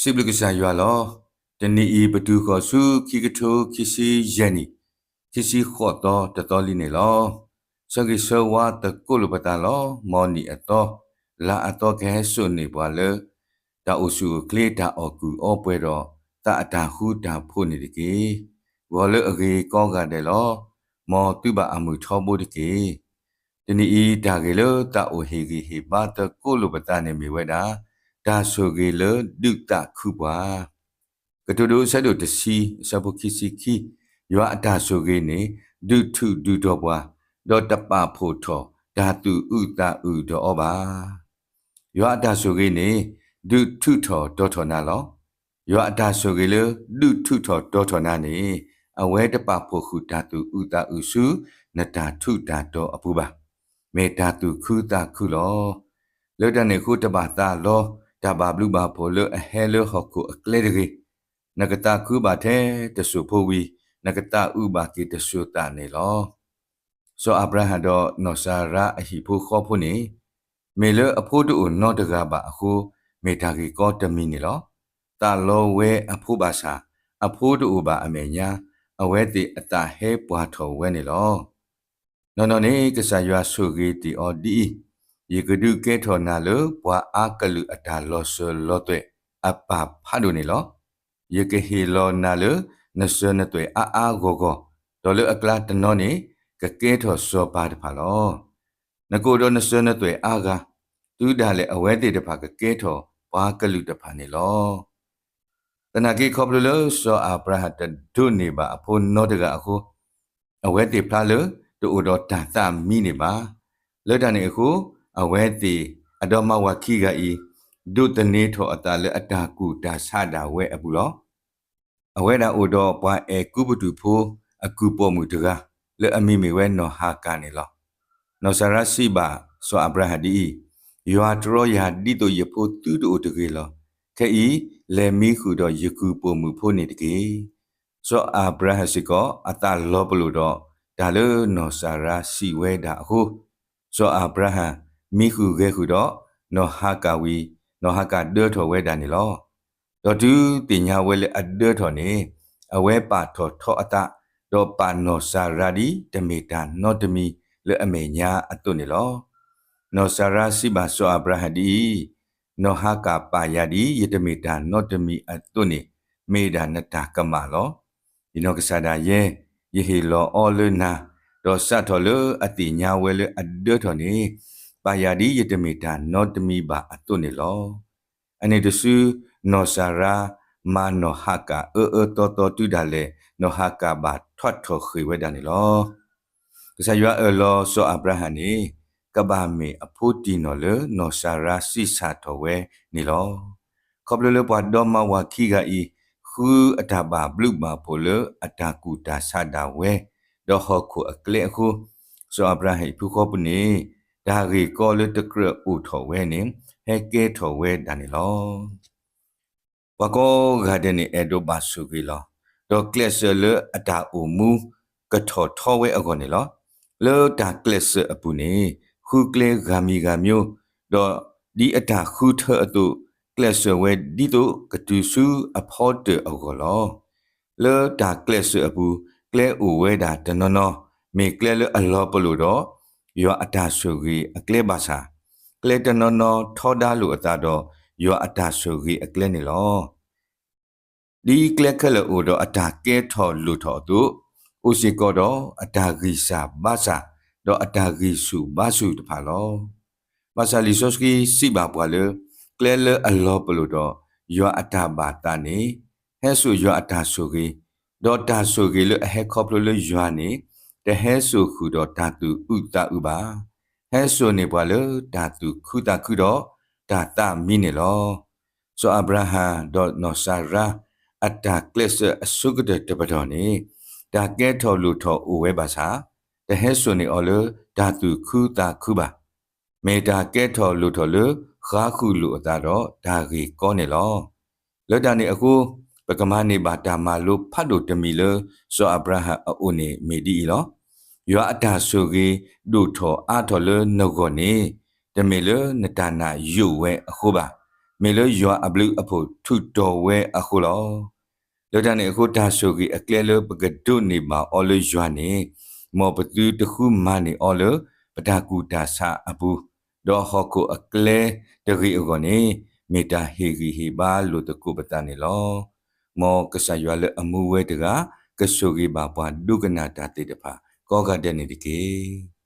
စံးဘျုးကစၢ်ယွၤလီၤ. တနံၤအံၤ ပတုၤဃီၤဆူ ခံကထိခံဆံယဲၢ်နံၣ် ခံဆံဃိးသီတသီလံန့ၣ်လီၤ. ဆၢဂ့ၤဆၢဝါသကိးလိာ်ပသးလီၤ. မ်နံၣ်အသီ လါအသီ ကဟဲစိာ်န့ၢ်ပှၤလၢ တၢ်အိၣ်ဆူၣ်အိၣ်ချ့ တၢ်အီၣ်ကုၢ်အီပှဲၤဒီး သးအတၢ်ဃူတၢ်ဖိးန့ၣ်တက့ၢ်. ဂီၤလၢအဂ့ၤကိးဂၤဒဲးလီၤ. မ်သုဘၣ်အမုာ်ထီဘိတက့ၢ်. တနံၤအံၤ တၢ်ဂ့ၢ်လၢသးအိၣ်ဟ့ၣ်ဂံၢ်ဟ့ၣ်ဘါသကိးလိာ်ပသးန့ၣ်မ့ၢ်ဝဲဒၣ် တၢ်ဆိၣ်ဂ့ၤလၢဒုးသးခုပှၤ. ကတိၤဒိ အဆၢဒိၣ်တဆံ အဆၢဖိခံဆံခံ, ယွၤအတၢ်ဆိၣ်ဂ့ၤန့ၣ် ဒုးထုးဒုးတီၤပှၤ, ဒီးတပာ်ဖှိၣ်ထီၣ်တၢ်သူၣ်အုးသးအုးဒီးအီၤဘၣ်. ယွၤအတၢ်ဆိၣ်ဂ့ၤန့ၣ် ဒုးထုးထီၣ်တီၤထီၣ်နၤလီၤ. ယွၤအတၢ်ဆိၣ်ဂ့ၤလၢဒုးထုးထီၣ်တီၤထီၣ်နၤန့ၣ် အဝဲတပာ်ဖှိၣ်ဃုာ်တၢ်သူၣ်အုးသးအုးဆူ နတၢ်ထူးတၢ်တီၤအပူၤဘၣ်. မ့ၢ်တၢ်သူၣ်ခုသးခုလီၤ. လၢတၢ်န့ၣ်အဃိ တဘၣ်သးလီ တၢ်ဘၣ်ဘျုးဘၣ်ဖှိၣ်လၢအဟဲလၢဟီၣ်ခိၣ်အကျဲတဂ့ၤ. နကသးခုဘၣ်ထဲတစိၢ်ဖိဝံၤ နကသးအုးဘၣ်က့ၤတစိၢ်သးန့ၣ်လီၤ. စီၤအၤဘြၤဟၣ်ဒီးနီၢ်စၤရါအဟံၣ်ဖိဃီဖိန့ၣ် မ့ၢ်လၢအဖိတအိၣ်နီတဂၤဘၣ်အဃိ မ့ၢ်တၢ်ဂ့ၢ်ကီတမံၤန့ၣ်လီၤ. သးလီဝဲအဖိဘၣ်ဆၣ် အဖိတအိၣ်ဘၣ်အမဲာ်ညါ အဝဲသ့ၣ်အသးဟဲပှၢ်ထီၣ်ဝဲန့ၣ်လီၤ. နီၢ်နီၢ်န့ၣ် ကစၢ်ယွၤဆိၣ်ဂ့ၤတ့ၢ်အီၤဒ်အံၤ, ယကဒုးကဲထီၣ်နၤလၢပှၤအါကလုာ်အတၢ်လီၤစၢၤလီၤသွဲၣ်အပၢ်ဖးဒိၣ်န့ၣ်လီၤ. ယကဟ့ၣ်လီၤနၤလၢနစၢၤနသွဲၣ်အါအါဂီၢ်ဂီၢ်, ဒီးလၢအကျါတနီၤန့ၣ် ကကဲထီၣ်စီၤပၤတဖၣ်လီၤ. နကအိၣ်ဒီးနစၢၤနသွဲၣ်အါဂၤ, တုၤဒၣ်လဲာ်အဝဲသ့ၣ်တဖၣ်ကကဲထီၣ်ပှၤကလုာ်တဖၣ်န့ၣ်လီၤ. သနာ်က့ခီဖျိလၢစီၤအၤဘြၤဟၣ်တဒိးန့ၢ်ဘၣ်အဖိနီတဂၤအဃိ အဝဲသ့ၣ်ဖျါလၢတအိၣ်ဒီးတၢ်သးမံန့ၣ်ဘၣ်. လၢတၢ်န့ၣ်အဃိ အဝဲသ့ၣ်အဒီမါဝၤခံဂၤအံၤ ဒိးသန့ၤထီၣ်အသးလၢအတၢ်ကူၣ်တၢ်ဆးဒၣ်ဝဲအပူၤလီၤ. အဝဲဒၣ်အိၣ်ဒီးပှၤအဲၤကူပတူးဖိအကုၢ်ပိာ်မုၣ်တဂၤ လၢအမံၤမ့ၢ်ဝဲနီၢ်ဟၤကၤန့ၣ်လီၤ. နီၢ်စၤရါစံးဘၣ်စီၤအၤဘြၤဟၣ်ဒ်အံၤ, ယွၤတြီယၤဒ်သိးယဖိသုတအိၣ်တဂ့ၤလီၤ. ခဲအံၤ လဲၤမံဃုာ်ဒီးယကုၢ်ပိာ်မုၣ်ဖိန့ၣ်တက့ၢ်. စီၤအၤဘြၤဟၣ်စ့ၢ်ကီး အသးလီၤပလိာ်ဒီးတၢ်လၢနီၢ်စၤရါစံးဝဲဒၣ်အဃိ စီၤအၤဘြၤဟၣ်မံဃုာ်ဂဲၤဃုာ်ဒီးနီၢ်ဟၤကၤဝံၤ နီၢ်ဟၤကၤဒၢထီၣ်ဝဲဒၣ်န့ၣ်လီၤ. ဒီးတုၤသ့ၣ်ညါဝဲလၢအဒၢထီၣ်န့ၣ် အဝဲပာ်ထီၣ်ထီအသး ဒီးပာ်နီၢ်စၤရါဒ်တမ့ၢ်တၢ်နီတမံၤလၢအမဲာ်ညါအသိးန့ၣ်လီၤ. နီၢ်စၤရါစံးဘၣ်စီၤအၤဘြၤဟၣ်ဒ်အံၤ, နီၢ်ဟၤကၤပာ်ယၤဒ်ယတမ့ၢ်တၢ်နီတမံၤအသိးန့ၣ် မ့ၢ်ဒၣ်နတၢ်ကမၣ်လီၤ. ယနီၢ်ကစၢ်ဒၣ်ယဲ ယဟ့ၣ်လီၤအီၤလၢနၤ, ဒီးစးထီၣ်လၢအသ့ၣ်ညါဝဲလၢအဒၢထီၣ်န့ၣ် ပာ်ယၤဒ်ယတမ့ၢ်တၢ်နီတမံၤဘၣ်အသိးန့ၣ်လီၤ. အန့ၣ်တစု နီၢ်စၤရါမၤနီၢ်ဟၤကၤအၢအၢသီသီတုၤဒၣ်လဲာ် နီၢ်ဟၤကၤဘၣ်ထွးထီၣ်ဃ့ၢ်ဝဲဒၣ်န့ၣ်လီၤ. ကစၢ်ယွၤအၢၣ်လီၤစီၤအၤဘြၤဟၣ်န့ၣ် ကဘၣ်မ့ၢ်အဖိတံၢ်နီၢ်လၢနီၢ်စၤရါစံးစၢ်ထီၣ်ဝဲန့ၣ်လီၤ. ခီဖျိလၢပှၤဒီမါဝၤခံဂၤအံၤ ဃုအတၢ်ဘၣ်ဘျုးဘၣ်ဖှိၣ်လၢအတၢ်ကူၣ်တၢ်ဆးဒၣ်ဝဲ ဒီးဟီၣ်ခိၣ်အကျဲအဃိ စီၤအၤဘြၤဟၣ်အံၤအဖုဃီဖိန့ၣ် တၢ်ဂ့ၢ်ကီလၢတကြၢးအိၣ်ထီၣ်ဝဲန့ၣ် ဟဲကဲထီၣ်ဝဲဒၣ်န့ၣ်လီၤ. ပှၤကိးဂၤဒဲးန့ၣ် အဲၣ်ဒိးဘၣ်ဆိၣ်ဂ့ၤလီၤ. ဒီးကျဲးစၢးလၢအတၢ်အိၣ်မူကထီၣ်ထီဝဲအဂီၢ်န့ၣ်လီၤ. လၢတၢ်ကျဲးစၢးအပူၤန့ၣ် ဃုကျဲဂၤမံၤဂၤမံၤ, ဒီးဒ်အတၢ်ဃုထၢအသိး ကျဲးစၢးဝဲဒ်သိးကတုၤဆူအဖီတၢၢ်အဂီၢ်လီၤ. လၢတၢ်ကျဲးစၢးအပူၤ ကျဲအိၣ်ဝဲဒၣ်တနီၤနီၤ မ့ၢ်ကျဲလၢအလီၤပလိာ်ဒီး ယွၤအတၢ်ဆိၣ်ဂ့ၤအကျဲဘၣ်ဆၣ်, ကျဲတနီၤနီၤထီဒါလိာ်အသးဒီး ယွၤအတၢ်ဆိၣ်ဂ့ၤအကျဲန့ၣ်လီၤ. ဒ်ကျဲခဲလၢာ်အိၣ်ဒီးအတၢ်ကဲထီၣ်လိၣ်ထီၣ်အသိး, အိၣ်စ့ၢ်ကီးဒီးအတၢ်ဂံၢ်စၢ်ဘါစၢ် ဒီးအတၢ်ဂံၢ်ဆူၣ်ဘါဆူၣ်တဖၣ်လီၤ. ဘၣ်ဆၣ်လံာ်စီဆှံစံးဘၣ်ပှၤလၢ ကျဲလၢအလီၤပလိာ်ဒီးယွၤအတၢ်ဘၣ်သးန့ၣ် ဟဲစိာ်ယွၤအတၢ်ဆိၣ်ဂ့ၤ, ဒီးတၢ်ဆိၣ်ဂ့ၤလၢအဟဲခီဖျိလၢယွၤန့ၣ် တဟဲစိာ်ဃုာ်ဒီးတၢ်သူၣ်အုးသးအုးဘၣ်. ဟဲစိာ်န့ၢ်ပှၤလၢတၢ်သူၣ်ခုသးခုဒီးတၢ်သးမံန့ၣ်လီၤ. စီၤအၤဘြၤဟၣ်ဒီးနီၢ်စၤရါ အတၢ်ကျဲးစၢးအဆိကတၢၢ်တပတီၢ်န့ၣ် တၢ်ကဲထီၣ်လိၣ်ထီၣ်အိၣ်ဝဲဘၣ်ဆၣ်, တဟဲစိာ်န့ၢ်အီၤလၢတၢ်သူၣ်ခုသးခုဘၣ်. မ့ၢ်တၢ်ကဲထီၣ်လိၣ်ထီၣ်လၢဃါဃုာ်လိာ်အသးဒီးတၢ်ဂ့ၢ်ကီန့ၣ်လီၤ. လၢတၢ်န့ၣ်အဃိ, ပကမၤန့ၢ်ဘၣ်တၢ်မၤလိဖးဒိၣ်တမံၤလၢစီၤအၤဘြၤဟၣ်အအိၣ်န့ၣ်မ့ၢ်ဒ်အံၤလီၤ. ယွၤအတၢ်ဆိၣ်ဂ့ၤဒိၣ်ထီၣ်အါထီၣ်လၢနဂီၢ်န့ၣ် တမ့ၢ်လၢနတၢ်နာ်ယိာ်ဝဲအဃိဘၣ်. မ့ၢ်လၢယွၤအဘျုးအဖှိၣ်ထုးထီၣ်ဝဲအဃိလီၤ. လၢတၢ်န့ၣ်အဃိ တၢ်ဆိၣ်ဂ့ၤအကျဲလၢပကဒိးန့ၢ်ဘၣ်အီၤလၢယွၤန့ၣ်, မ်ပသုတဃုမၤန့ၢ်အီၤလၢပတၢ်ကူၣ်တၢ်ဆးအပူၤ, ဒီးဟီၣ်ခိၣ်အကျဲတဂ့ၤအဂီၢ်န့ၣ်, မ့ၢ်တၢ်ဟ့ၣ်ဂံၢ်ဟ့ၣ်ဘါလိာ်သကိးပသးန့ၣ်လီၤ. မ်ကစၢ်ယွၤလၢအမူဝဲတဂၤ ကဆိၣ်ဂ့ၤဘၣ်ပှၤဒိကနၣ်တၢ်သ့ၣ်တဖၣ် ကိးဂၤဒဲးန့ၣ်တက့ၢ်.